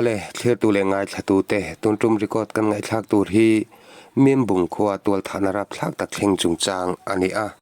Awle, thlirtu leh ngaithlatute, tun tum record kan ngaihthlak tur hi Mimbung khua tualthahna rapthlak tak thleng chungchang a ni a.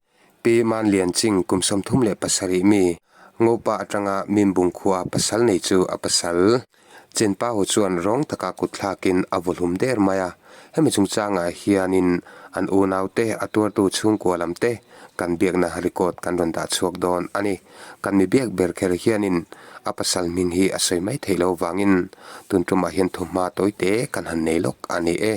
Pi Manlianching kum 37 mi, Ngopa atanga Mimbung khua pasal nei chu a pasal. Chenpa ho chuan rawng taka kut thlakin a vawhlum der mai a, hemi chungchangah hianin an unaute a tuartu chhungkua lam te kan biakna record kan rawn dah chhuak dawn a ni. Kan mi biak ber kher hianin a pasal hming hi a sawi mai theih loh vangin tun tumah hian thuhma tawite kan han nei lawk a ni e.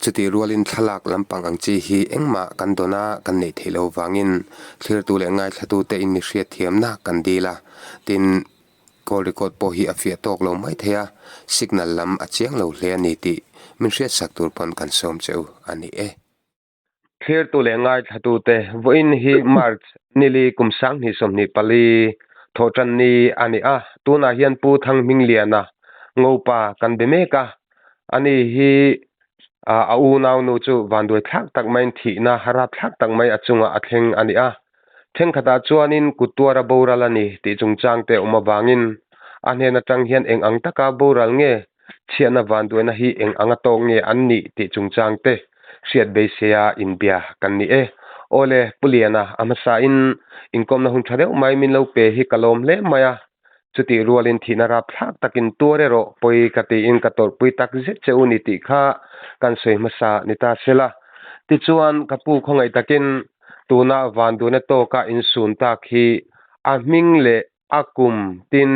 Chutih rualin thlalak lampang ang chi hi engmah kan dawn a, kan neih theih loh vangin thlirtu leh ngaithlatute in mi hriatthiamna kan dil a, tin, Call record pawh hi a fiah tawk lo mai thei a, signal lam a chiang lo hle a ni tih min hriatsak tur pawn kan sawm che u a ni e. Thlirtu leh ngaithlatute, vawiin hi March nili kum 2024 thawhtan ni a ni a, tunah hian Pu Thanghmingliana Ngopa kan be mek a, ani hi a unaunu chu vanduai thlak tak maiin thihna rapthlak tak mai a chungah a thleng a ni a. Thenkhatah chuanin kut tuara boral a ni tih chungchang te awm avangin a hnen atang hian eng ang taka boral nge chhiatna vanduaina hi eng anga tawk nge an nih tih chungchang te hriat beiseia inbia kan ni e. Awle, Pu Liana, a hmasain inkawmna hun tha deuh mai min lo pe hi ka lawm hle mai a. Chutih rualin thihna rapthlak takin tuar erawh pawi ka tiin ka tawrhpui tak zet che u ni tih kha kan sawi hmasa ni ta sela. Tichuan, ka pu khawngaih takin tuna vanduhna tawka insun tak hi a hming leh a kum tin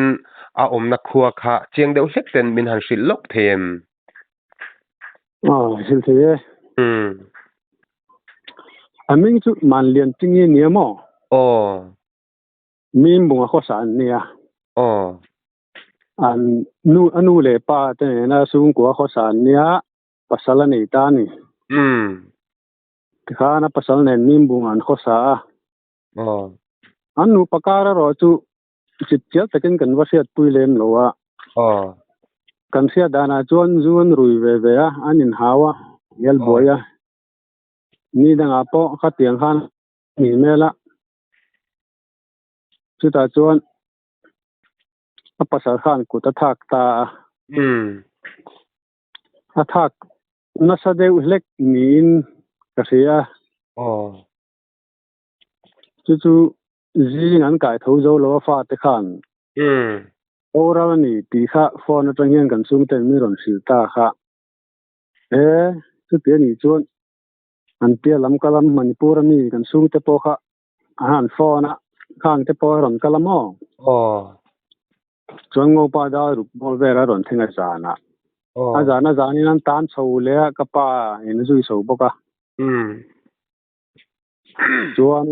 a awmna khua kha chiang deuh hlek ten min han hrilh lawk thei em? Aw, hrilh thei e. Umm. A hming chu Manliantingi nia maw? Aw. Mimbunga khawsa an nia. Aw. An nu a nu leh pa te nena chhungkua khawsa an nia, pasal a nei ta a ni. Umm. Tikhan a pasal nen Mimbunga an khawsa a. Aw. An nupa kar erawh chu chip chial takin kan va hriatpui lem lo a. Aw. Kan hriat danah chuan zu an rui ve ve a, an inhau a, hel buai a. Ni dangah pawh khatiang khan a ni hmel a. Chutah chuan a pasal khan kut a thak ta a. A thak nasa deuh hlek niin ka hria a. Chu chu zing an kai tho zo lo a fate khan. Boral a ni tih kha phone atang hian kan chhungten min rawn hrilh ta kha. E, chuti a nih chuan an piah lam kal a Manipur ami kan chhungte pawh kha a han phone a khang te pawh a rawn kal a maw? Aw. Chuan Ngopa dal ruk bawr vel a rawn thleng a zan ah. Aw. A zan a zan in an tan chho leh a ka pa in a zui chho bawk a. Umm. Chuan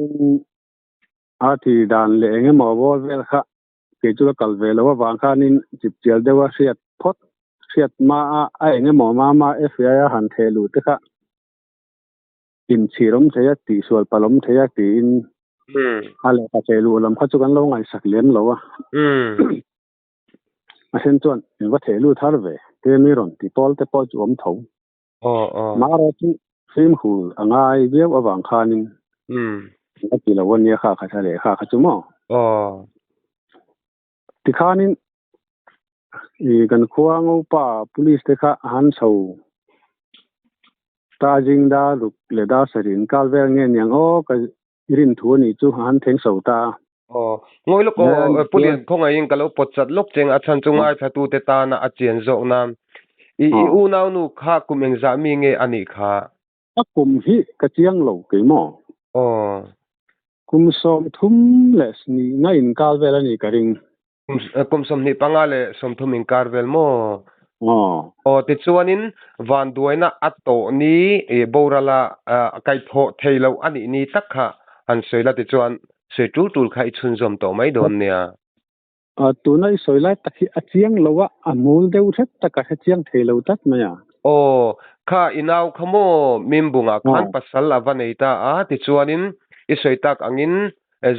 a thi dan leh eng emaw bawr vel kha kei chu ka kal ve loh avang khanin chip chial deuh a hriat phawt hriat hma a a eng emaw mama FAI a han theh luh te kha Inchhir awm thei a, tihsual palh awm thei a tiin a lehkha theh luh lam kha chu kan lo ngaihsak lem lo a. A then chuan in va theh lut har ve te mi rawn ti pawl te pawh chu awm tho. Mahrawh chu fimkhur a ngai viau avang khanin a ti lo a nia kha kha lehkha kha chu maw? Tikhanin i kan khua Ngopa police te kha a han chho ta zing da ruk leh dar sarih in kal vel nge niang aw ka rin thu a nih chu a han thleng chho ta a. Aw, ngawi lawk aw, Pu Lian khawngaih in ka lo pawt chat lawk cheng a chhan chu ngaithla te tana a chian zawk nan. I i unau nu kha kum engzah mi nge a nih kha? A kum hi ka chiang lo kei maw? Aw. Kum 30 leh nihna inkar vel a nih ka ring. Kum 25 leh 30 inkar vel maw? Aw. Aw, tichuanin vanduaina a tawh ni borala kaihthawh thei loh a nih ni tak kha han sawi la tichuan sawi tul tul kha i chhunzawm tawh mai dawn nia. Tuna i sawi lai tak hi a chiang lo a, a hmul deuh hret tak a hre chiang thei lo tlat mai a. Aw, kha i nau kha maw Mimbungah khan pasal a va nei ta a, tichuanin i sawi tak angin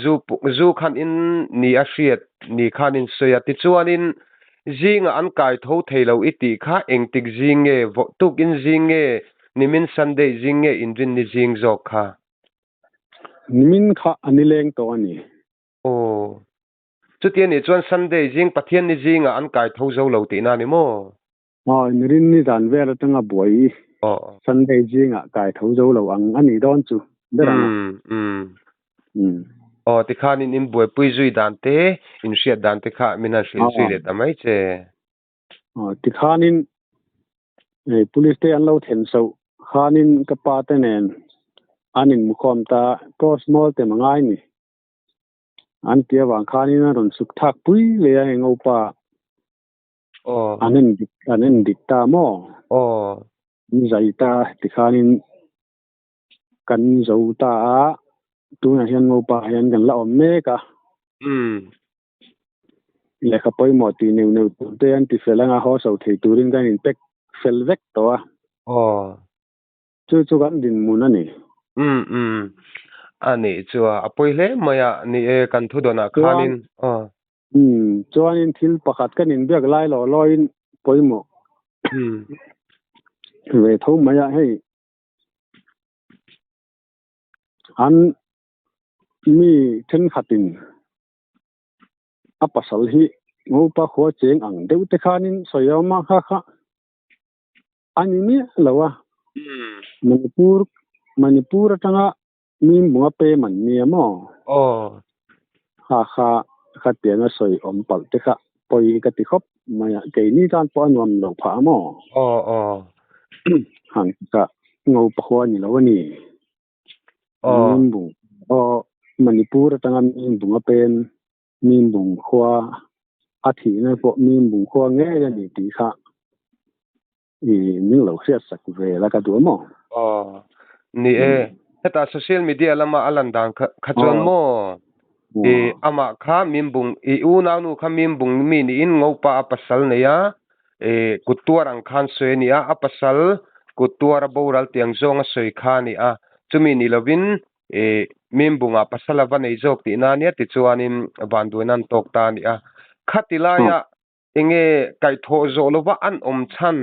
zu zu khan in ni a hriat ni khan in sawi a, tichuanin zingah an kai tho thei lo i tih kha engtik zing nge, tukin zing nge, nimin Sunday zing nge inrinni zing zawk kha? Nimin kha a nileng tawh a ni. Aw. Chuti anih chuan Sunday zing Pathian ni zingah an kai tho zo lo tihna a ni maw? Aw, inrin ni zan vel atanga buai Sunday zingah kai tho zo lo ang a nih dawn chu ber ang a. Aw, tikhanin in buaipui zui dan te, in hriat dan te kha min han hrilh zui leh ta mai che. Aw, tikhanin hei police te an lo then soh khanin ka pa te nen an inmukhawm ta torch mawl te mangai ni. An ti avang khanin a rawn suk thak pui leh a eng upa an en dik an en dik ta maw? An zai ta tikhanin kan zo ta a, tunah hian ngopa hian kan la awm mek a. Lehkha pawimawh tih neuh neuh tur te an ti fel anga haw chho thei turin kan in pack fel vek tawh a. Chu chu kan dinhmun a ni. Umm umm. A nih chu a, a pawi hle mai a, ni e kan thu dawnah khanin aw. Umm chuanin thil pakhat kan inbiak lai lawh lawiin pawimawh ve tho mai a hei an mi thenkhatin a pasal hi ngopa khua cheng ang deuh te khanin sawi a awm a kha kha a ni miah lo a Manipur Manipur atanga mi hmua pem an nia maw? Aw. Ha kha kha tianga sawi awm palh te kha pawi ka ti khawp mai a, keini tan pawh a nuam lo phah a maw? Aw aw. Han kha ngo pahua ni lo a ni. Aw. Mimbung aw Manipur atanga Mimbung a pem Mimbung khua a thihna pawh Mimbung khua ngei a ni tih kha i min lo hriat sak ve la ka duh a maw? Aw, ni e. Hetah social media lama a lan dan kha chuan maw? I amah kha Mimbung, i unaunu kha Mimbung mi niin Ngopa a pasal nei a, i kut tuar ang khan sawi a ni a, a pasal kut tuar a boral tiang zawng a sawi kha a ni a, chumi ni lovin i Mimbunga pasal a va nei zawk tihna a nia tichuanin vanduaina an tawk ta a ni a. Khati laia Enge kaihthawh zawh lova an awm chhan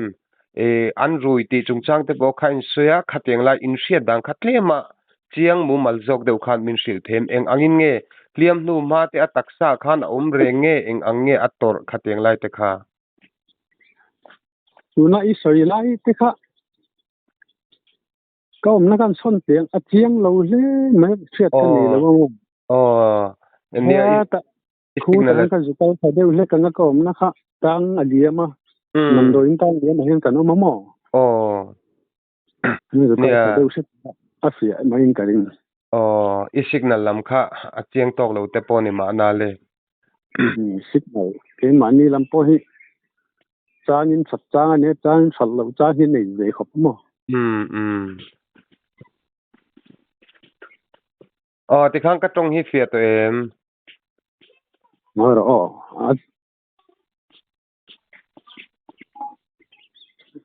an rui tih chungchang te pawh kha in sawi a, khatiang lai in hriat dan kha tlema chiang mumal zawk deuh khan min hrilh them. Eng angin nge hliam hnu hma te a taksa khan a awm reng nge eng ang nge a tawrh khatiang lai te kha? Tuna i sawi lai te kha ka awmna khan sawn piang a chiang lo hle mai hriat ka nei lo a maw? Aw, nia i. Khu tang ka zu kal tha deuh hlek anga ka awmna kha tang a liam a, damdawiin tang liam ah hian kan awm a maw? Aw. An zu kal tha deuh hret a fiah maiin ka ring. Aw, i signal lam kha a chiang tawk lo te pawh ni mahna le. Signal keimahni lam pawh hi changin that chang a nia, changin that loh chang hi nei ve khawp maw? Umm umm. Aw, tikhan ka tawng hi fiah tawh em? Ngawi rawh aw.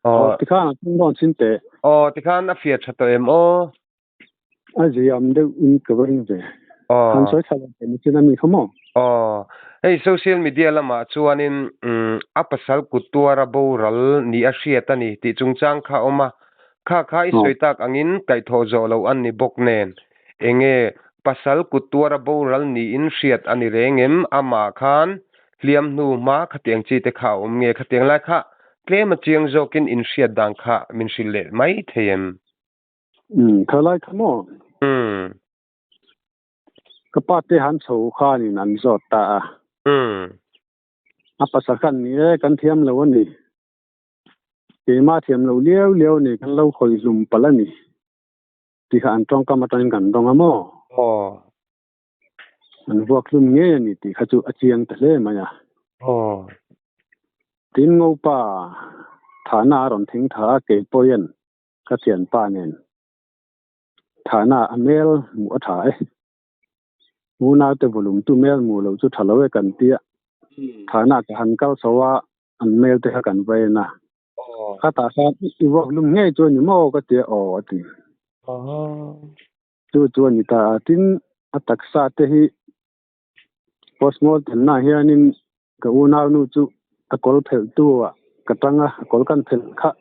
Aw, tikhan a tawng dawn chin teh. Aw, tikhan a fiah tha tawh em aw? A ziam deuh in ka va ring ve. Aw. Han sawi tha lo teh ni chin a mi kha maw? Aw, hei social media lamah chuanin a pasal kut tuara boral ni a hriat a ni tih chungchang kha a awm a. Kha kha i sawi tak angin kaihthawh zawh loh an ni bawk nen. Enge pasal kut tuara boral niin hriat a ni reng em? Amah khan hliam hnu hma khatiang chi te kha a awm nge? Khatiang lai kha tlem a chiang zawkin in hriat dan kha min hrilh leh mai thei em? Umm, kha lai kha maw? Umm. Ka pa te han chho khanin an zawt ta a. Umm. A pasal khan ni e, kan thiam lo a ni. Keimah thiam lo liau liau a ni, kan lo hawi hlum palh a ni. Tih kha an tawngkam atangin kan dawng a maw? Aw. An vuak hlum ngei a ni tih kha chu a chiang ta hle mai a. Aw. Tin Ngopa thahna a rawn thing tha a, kei pawhin ka thianpa nen thahna a mel hmuh a tha e. Unaute volume tu mel hmuh loh chu tha lo e kan tia. Thahna ka han kal chho a, an mel te kha kan va en a. Khatah khan i vuak lum ngei chu a ni maw ka ti a, aw a ti. Chu chu a ni ta a, tin a taksa te hi postmortem na hianin ka unau nu chu a kawl phelh tu ah ka tang a, a kawl kan phelh kha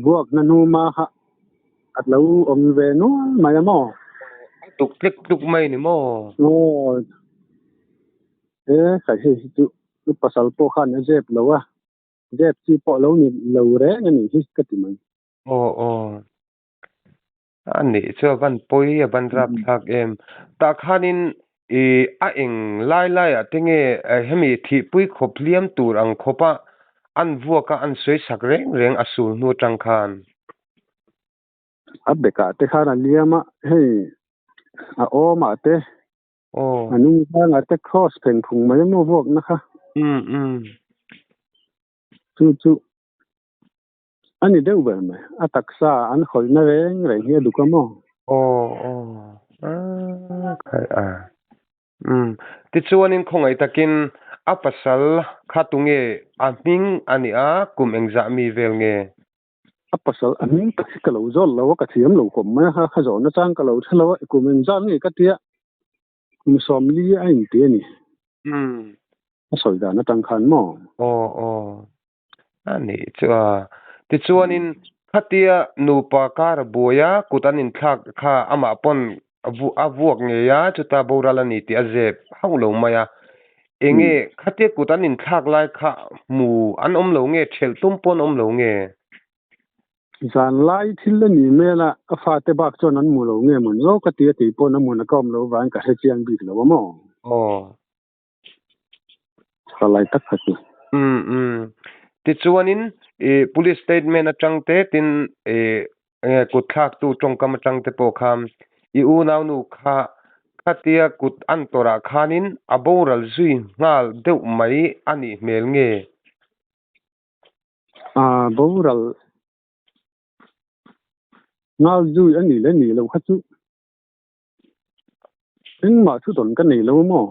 vuak na hnu ma kha a lo awm ve nual mai a maw. A tuk tlek tluk mai ni maw? Aw. E khai hei hi chu i pasal pawh khan a zep lo a, zep chi pawh lo ni lo reng a nih hi ka ti mai. Aw aw. A nih chu a van pawi a van rap thlak em. Tah khanin i a eng lai laiah te nge hemi thihpui khawp hliam tur ang khawpa an vuaka an sawi sak reng reng a sul hnu atang khan. A bekah te khan a liam a, hei a awmah te Aw. A nung zangah te cross pheng phung mai emaw vuakna kha. Umm umm. Chu chu a ni deuh ber mai. A taksa an khawihna reng reng hi a duk a maw? Aw aw. Aaa khai a. Umm. Tichuanin khawngaih takin a pasal kha tunge a hming a nih a, kum engzah mi vel nge? A pasal a hming tak hi ka lo zawt lo a, ka thiam lo khawp mai a, kha kha zawhna chang ka lo hre lo a, kum engzat nge ka tia, kum 40 a inti a ni. A sawi dan atang khan maw? Aw aw, a nih chu a. Tichuanin khatia nupa kar a buai a, kut an inthlak kha amah pawn a vuak ngei a, chuta boral a ni tih a zep hauh lo mai a. Enge khatia kut an inthlak lai kha hmu an awm lo nge, ṭhelh tum pawh an awm lo nge? Zan lai thil a nih hmel a, a fate bak chuan an hmu lo nge maw ni aw ka ti a, kei paw'n a hmun a ka awm lo vangin ka hre chiang bik lo a maw? Aw. Ka lai tak kha chu. Umm umm. Tichuanin i police statement atang te tin i enge kut thlaktu tawngkam atang te pawh kha i unaunu kha khatia kut an tawrh ah khanin a boral zui nghal deuh mai a nih hmel nge? A boral nghal zui a nih leh nih loh kha chu. Engmah thu tawn ka nei lo maw?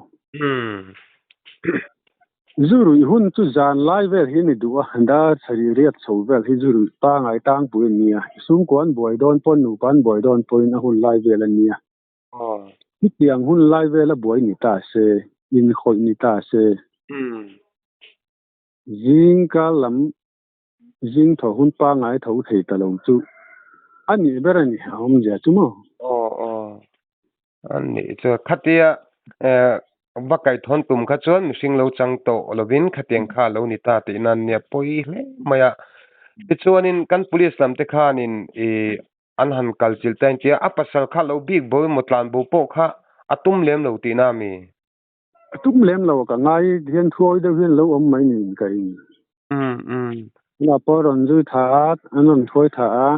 Zu ruih hun chu zan lai vel hi a ni duh a, dar sarih riat chho vel hi zu ruih pangai tangpui a nia. Chhungkua an buai dawn pawn nupa an buai dawn pawhin a hun lai vel a nia. Hetiang hun lai vela buai ni ta se, inkhawih ni ta se, zingka lam Zing tho hun pangai tho thei ta lo chu a nih ber a ni, a awmzia chu maw? Aw aw, a nih chu khatia va kaithawn tum kha chuan mihring lo chang tawh lovin khatiang kha a lo ni ta tih nan nia pawi hle mai a. Tichuanin kan police lam te khanin ih an han kal chilh ta in tia a pasal kha lo bik bo emaw tlan bo pawh kha a tum lem lo tihna a mi? A tum lem lo ka ngai hian thuawi deuh hian lo awm mai niin ka ring. Tunah pawh rawn zui tha a, an rawn thuai tha a,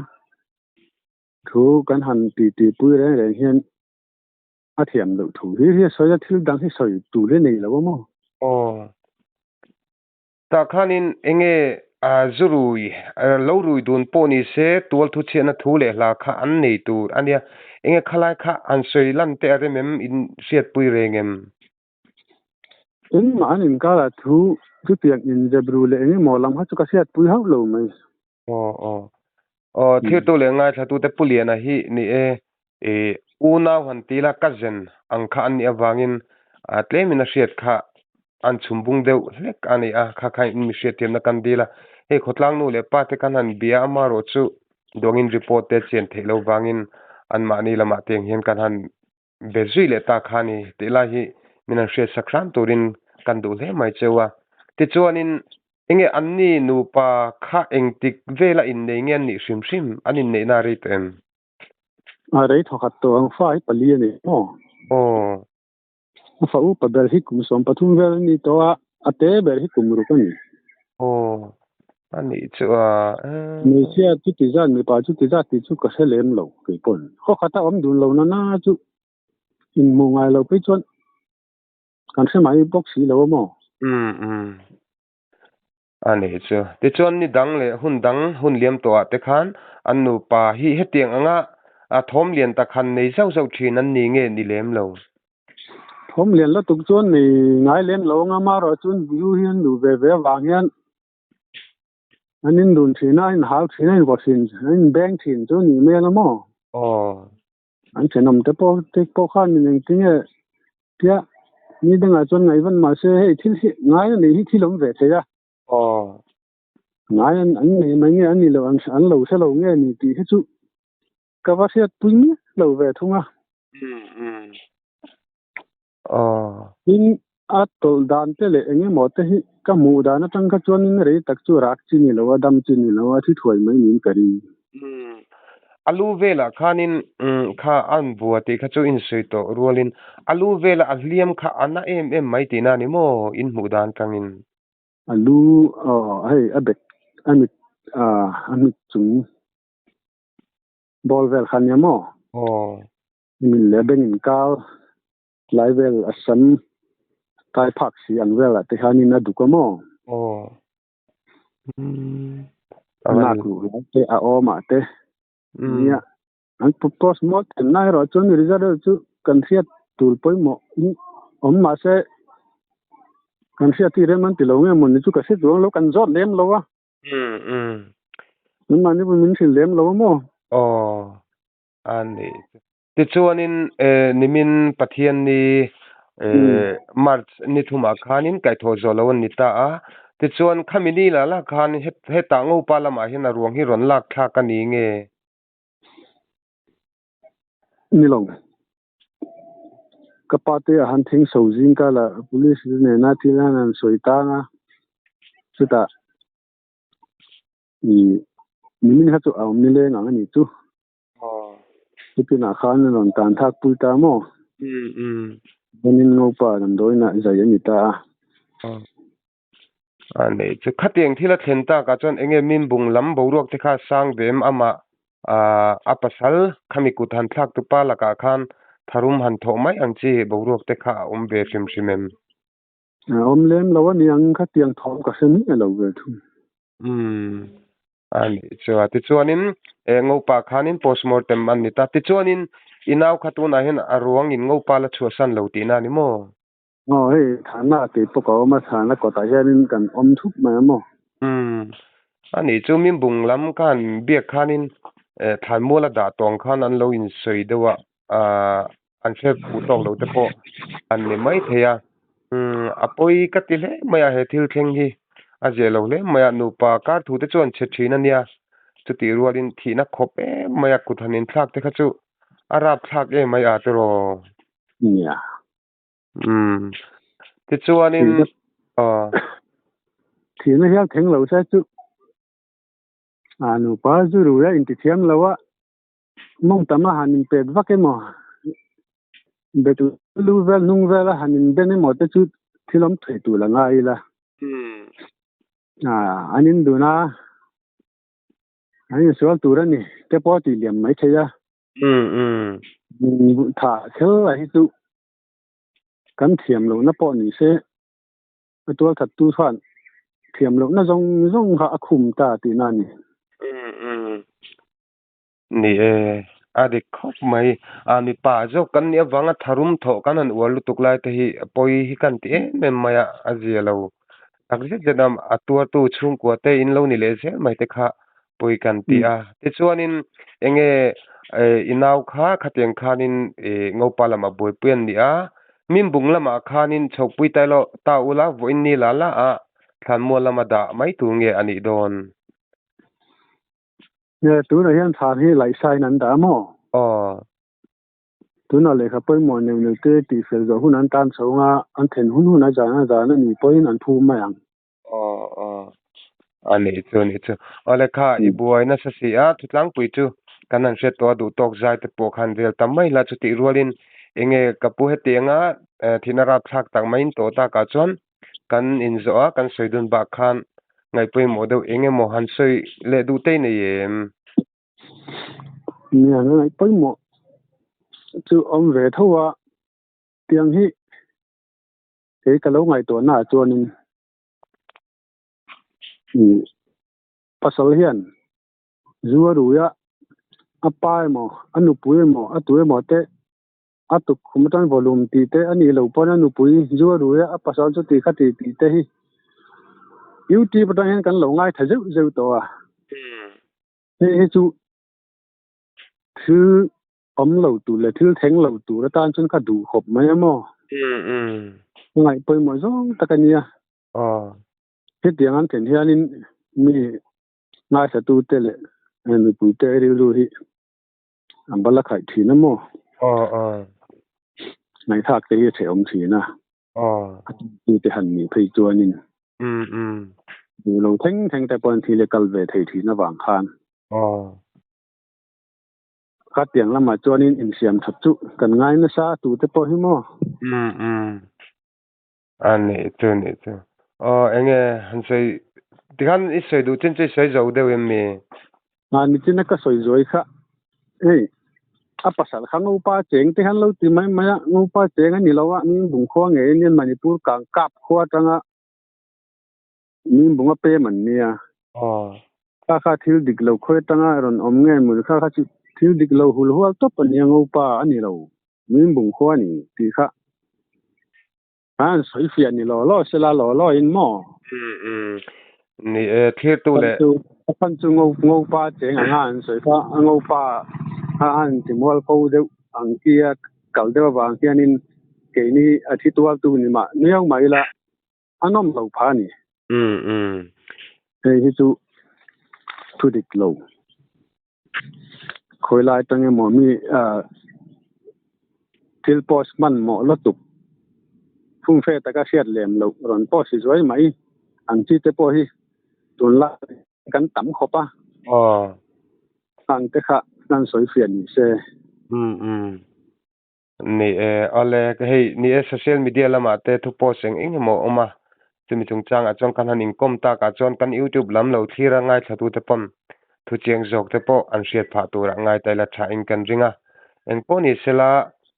thu kan han ti ti pui reng reng hian a thiam loh thu hi hi a sawi a, thil dang hi sawi tur hi a nei lo a maw? Aw. Tah khanin enge zu rui, lo rui dun pawh ni se tual thu chhiatna thu leh hla kha an nei tur a nia. Enge khalai kha han sawi lan teh a rem em, in hriatpui reng em? Engmah an inkarah thu chutiang inzep ru leh engemaw lam kha chu ka hriatpui hauh lo mai. Aw aw. Aw thirtu leh ngaithlatute Pu Liana hi ni e, i unau han ti la cousin ang kha an nih avangin tlemin a hriat kha an chhum bung deuh hlek a ni a, kha kha in mi hriatthiamna kan dil a, hei khawtlang nu leh pa te khan han bia a amaherawh chu duangin report te chian theih lo vangin anmahni lamah te ang hian kan han be zui leh ta kha a ni tih lai hi min han hriat sak hram turin kan duh hle mai cheu a. Tichuanin enge anni nupa kha engtik vela innei nge an nih hrim hrim an inneihna a rei tawh em? A rei thawkhat tawh ang fa hi pali a ni maw? Aw. A fa upa ber hi kum 13 vel a ni tawh a, a te ber hi kum ruk a ni. Aw, a nih chu a. Hmeichhia chu ti zat, mipa chu ti zat tih chu ka hre lem lo kei pawn. Khaw khata awm dun lo na na chu inhmuh ngai lo phei chuan kan hre mai bawk si lo a maw? Umm umm. A nih chu. Tichuan ni dang leh hun dang hun liam tawhah te khan an nupa hi hetiang anga thawm lian tak han nei zauh zauh thin an ni nge ni lem lo? Thawm lian lutuk chuan nei ngai lem lo anga amaherawh chuan zu hi an duh ve ve avang hian an indun thin a, a inhau thin a, a invaw thin, a inbeng thin chu a nih hmel a maw? Aw. An thenawm te pawh te pawh khan min engtinge tia ni dangah chuan ngaihvan mahse hei thil hi ngai a nei hi thil awm ve thei a. Aw. Ngai an an nei mai nge an ni lo an an lo hre lo nge ni tih hi chu ka va hriat pui miah lo ve thung a. Umm umm. Aw. Tin. A tawlh dan te leh eng emaw te hi ka hmuh dan atang kha chuanin rei tak chu rak chi ni lo a, dam chi ni lo a, thi thuai mai niin ka ring. Umm. A lu velah khanin kha a an bua tih kha chu insawi tawh rualin a lu vela a hliam kha a na em em mai tihna a ni maw in hmuh dan tangin? A lu aw hei a bek a mit a mit chung ball vel kha nia maw? Aw. Min leh beng inkar Tlai vel a sam tai phak si ang velah te hianin a duk a maw? Aw. A lak luh lai te a awmah te nia an post mortem na erawh chuan result erawh chu kan hriat tur pawimawh awm mahse kan hriat hi rem an ti lo nge maw ni chu ka hre chuang lo kan zawt lem lo a. Nangmahni pawh min hrilh lem lo a maw? Aw. A ni. Tichuanin nimin Pathianni March ni thumah khanin kaihthawh zawh lo an ni ta a. Tichuan khami ni lah lah khan hetah Ngopa lamah hian a ruang hi rawn lak thlak a ni nge? Ni lo. Ka pa te a han theng so zing ka la police te nena thil han han sawi tang a, chutah nimin kha chu a awm nileng ang a ni chu. Chupinah khan a rawn tan thak pui ta maw? Chuanin Ngopa damdawiinah zai a ni ta a. A nei chu khatiang thil a thlen takah chuan enge Mimbung lam boruak te kha sang ve em amah a pasal khami kut han thlak tupa lakah khan tharum han thawh mai ang chi boruak te kha a awm ve hrim hrim em? A awm lem lo a niang khatiang thawm ka hre miah lo ve thung. Umm a nih chu a tichuanin eh Ngopa khanin postmortem an ni ta tichuanin i nau kha tunah hian a ruang in Ngopa la chhuahsan lo tihna a ni maw? Aw hei thana tih pawh ka awm a thana kawtah hianin kan awm thup mai a maw? Umm a nih chu Mimbung lam khan biak khanin eh thlanmual a dah tawng khan an lo insawi deuh a ah an hre fuh tawk lo te pawh an ni mai thei a umm a pawi ka ti hle mai a he thil thleng hi a zeh lo hle mai a nupa kar thu te chuan chhe thin a nia chutih rualin thihna khawp em mai a kut han inthlak te kha chu a rap thlak em mai a tiraw. Nia. Umm tichuanin aw. Thihna hial thleng lo se chu a nupa zu ru a intithiam lo a. Mawng tam a han inpet vak emaw, bet lu vel hnung vel a han inben emaw te chu thil awm thei tur la ngai ila. An indun a, an insual tur a ni te pawh a tih liam mai thei a. Thah kher a hi chu kan thiam lohna pawh ni se, a tualthattu chuan thiam lohna zawng zawng kha a khum ta tihna a ni. Ni e, a dik khawp mai. A mipa zawk kan nih avanga tharum thawh kan han uar lutuk lai te hi pawi hi kan ti em em mai a, a zia lo. Tak zet zet a, a tuartu chhungkua te in lo ni leh zel mai te kha pawi kan ti a. Tichuanin enge i nau kha khatiang khanin Ngopa lamah buaipui an ni a, Mimbung lamah khanin chhokpui ta ilo ta ula vawiin ni la la a thlanmual lama dah mai tur nge a nih dawn? Nge tunah hian thlan hi laihsain an dah maw? Aw. Tunah lehkha pawimawh neuh neuh te tih fel zawh hun an tan chho anga an then hun hun a zan a zan a nih pawhin an phum mai ang. Aw aw. A nih chu a nih chu. Aw lehkha i buai nasa si a, thutlangpui chu kan han hriat tawh a duh tawk zai te pawh khan vel tam mai la chutih rualin enge ka pu hetianga thihna rapthlak tak maiin tawh takah chuan kan inzawh a, kan sawi dun bak khan ngaihpawimawh deuh eng emaw han sawi leh duh te nei em? Nia, ngaihpawimawh chu awm ve tho a, tiang hi kei ka lo ngaihtuahna ah chuanin pasal hian zu a rui a, a pa emaw, a nupui emaw, a tu emaw te A tukkhum atang volume tih te a nih loh pawn a nupui zu a rui a, a pasal chu ti kha ti tih te hi YouTube atang hian kan lo ngaithla zeuh zeuh tawh a. Hei hi chu thil awm lo tur leh thil thleng lo tur atan chuan ka duh khawp mai a maw? Ka ngaih pawimawh zawng tak a nia. Hetiang an thlen hianin mi ngaithlatute leh mipuite rilru hi A bal a khaih thin a maw? Aw aw. Ngaihthlak te hi a hrehawm thin a. Aw. A tute han nih phei chuanin. Um um. Duh lo thleng thleng te pawhin thil a kal ve thei thin avang khan. Aw. Khatiang lamah chuanin insiam that chu kan ngai nasa tute pawh hi maw? Um um. A nih chu nih chu. Aw enge han sawi tikhan i sawi duh chin chu i sawi zo deuh em mi? A nichina ka sawi zuai kha hei a pasal kha ngopa cheng te hian lo ti mai mai a, ngopa cheng a ni lo a, Mingbung khua ngei ania Manipur kang kap khua atanga Mingbunga pem an nia. Aw. Kha kha thil dik lo khawi atanga rawn awm nge mawni kha kha chu thil dik lo hul hual tawp a nia ngopa a ni lo Mingbung khua a ni tih kha. An sawi fiah ni law law sela law law in maw? Um um. Ni e, thlir tu leh. A khan chu ngo ngopa cheng anga an sawi kha, a ngopa a an ti mual fo deuh ang kia kal deuh avang hianin keini a thi tual tu ni mah niau mah ila a nawm lo pha a ni. Um um. Hei hi chu thu dik lo. Khawi lai atang emaw mi ah thil post hman mawh lutuk phungfe taka hriat lem loh rawn post hi zuai mai ang chi te pawh hi tunlai kan tam khawp a. Aw. Ang te kha an sawi fiah ni se. Um um. Ni e, awle hei ni e social media lamah te thu post eng eng emaw a awm a, chumi chungchangah chuan kan han inkawm takah chuan kan youtube lam lo thlir a ngaithlatute pawn thu chiang zawk te pawh an hriat phah turah ngaitaila thain kan ring a. Engpawh ni sela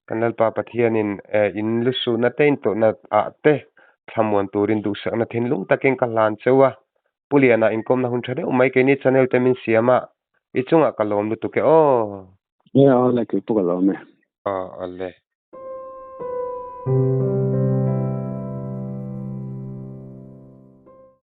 kan Lalpa Pathianin in lusuhna te intawhna ah te thlamuan turin duhsakna thinlung takin ka hlan cheu a, Pu Liana inkawmna hun tha deuh mai keini channel te min siam a, i chungah ka lawm lutuk e aw. Nge awle kei pawh ka lawm e. Aw awle.